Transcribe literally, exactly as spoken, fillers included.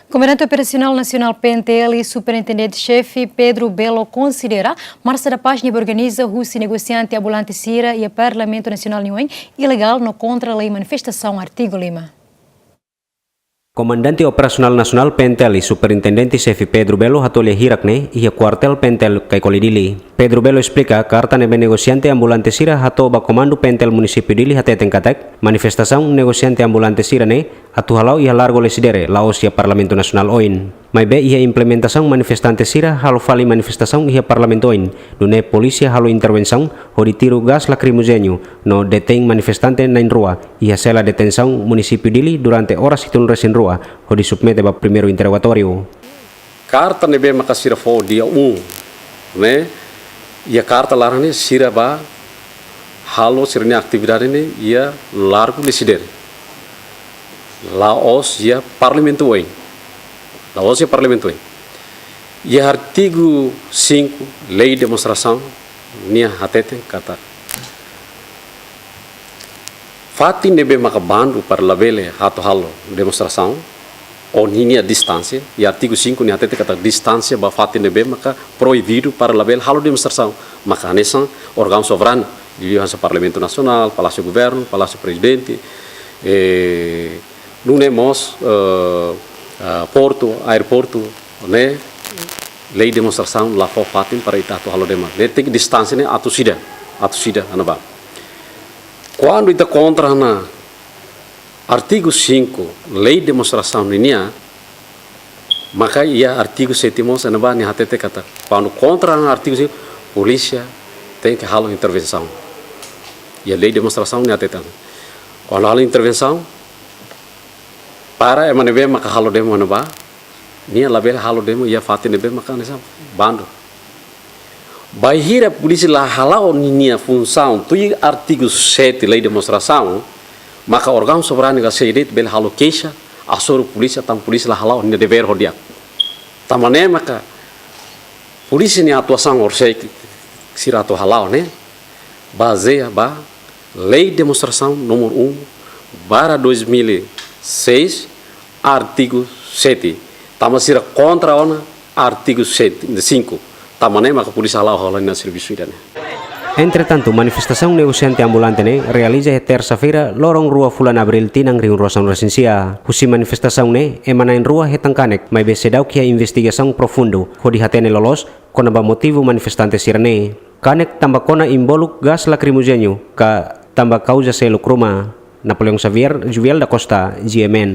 Komandante Operasionál Nasionál P N T L i Superintendente Xefe Pedro Belo konsidera Marsa da Paz ne'ebé organiza husi negosiante ambulante sira iha Parlamentu Nasionál nia oin ilegál no kontra lei manifestasaun artigu lima. Komandante Operasionál Nasionál P N T L i Superintendente Xefe Pedro Belo hato'o lia hirak ne'e iha kuartél P N T L Caicoli Dili. Pedro Belo esplika karta ne'ebé negosiante ambulante sira hato'o ba komandu P N T L Munisípiu Dili hateten katak manifestasaun negosiante ambulante sira ne'e atu hala'o iha Largo Lecidere, la'ós iha Parlamentu Nasionál oin. Maibé iha implementasaun manifestante sira halo fali manifestasaun iha Parlamentu oin, nune'e polísia halo intervensaun hodi tiru gás lakrimojéneu no detein manifestante na'in-rua iha sela detensaun Munisípiu Dili durante oras hitunulu-resin-rua hodi submete ba primeiru interrogatóriu. Karta ne'ebé maka sira fó dia um, ne'e? Iha karta laran ne'e sira bá halo sira-nia atividade ne'e iha Largo Lecidere, la'ós iha Parlamentu oin. La'ós iha Parlamentu oin. Iha artigu cinco, lei demonstrasaun, nia hateten katak fatin ne'ebé maka bandu para labele atu halo demonstrasaun, ou ninia distánsia, iha artigu cinco nia hateten katak distánsia ba fatin ne'ebé maka proibidu para labele halo demonstrasaun, maka hanesan órgaun soberanu, dividiu hanesan Parlamentu Nasionál, Palásiu Governu, Palásiu Prezidente, eh, nune'e mós, eh, eh, portu, aeroportu, ne'e, lei demonstrasaun la fó fatin para ita atu halo demo. Ne'e tenke distánsia ne'e atus ida, atus ida iha ne'ebá. Kuandu ita kontra ona artigu cinco, lei demonstrasaun ninian, maka iha artigu sete mós iha ne'ebá nia hateten katak kuandu kontra ona artigu cinco, polísia tenke halo intervensaun. Iha lei demonstrasaun nia hateten. Kuandu halo intervensaun, para ema ne'ebé maka halo demo iha ne'ebá, nia labele halo demo iha fatin ne'ebé maka hanesan bandu. Bainhira polísia la hala'o ninia funsaun tuir artigu sete lei demonstrasaun, maka órgaun soberanu ka C J D bele halo keixa, hasoru polísia, tanba polísia la hala'o ninia devér ho di'ak. Tanba ne'e maka polísia nia atuasaun orsida sira atu hala'o ne'e bazeia ba lei demonstrasaun númeru um barra dois mil e seis, artigu sete. Tanba sira kontra ona artigu sete, cinco. Tanba ne'e maka polísia hala'o halo ninia servisu ida-ne'e. Entretantu, manifestasaun negosiante ambulante ne'e realiza iha tersa-feira, loron rua fulan Abríl tinan rihun rua sanulu-resin-sia. Husi manifestasaun ne'e, ema na'in-rua hetan kanek, maibé seidauk iha investigasaun profundu hodi hatene loloos kona-ba motivu manifestante sira-ne'e. Kanek tanba kona inboluk gás lakrimojéneu ka tanba kauza seluk ruma. Napoleão Xavier, Juviel da Costa, G M N.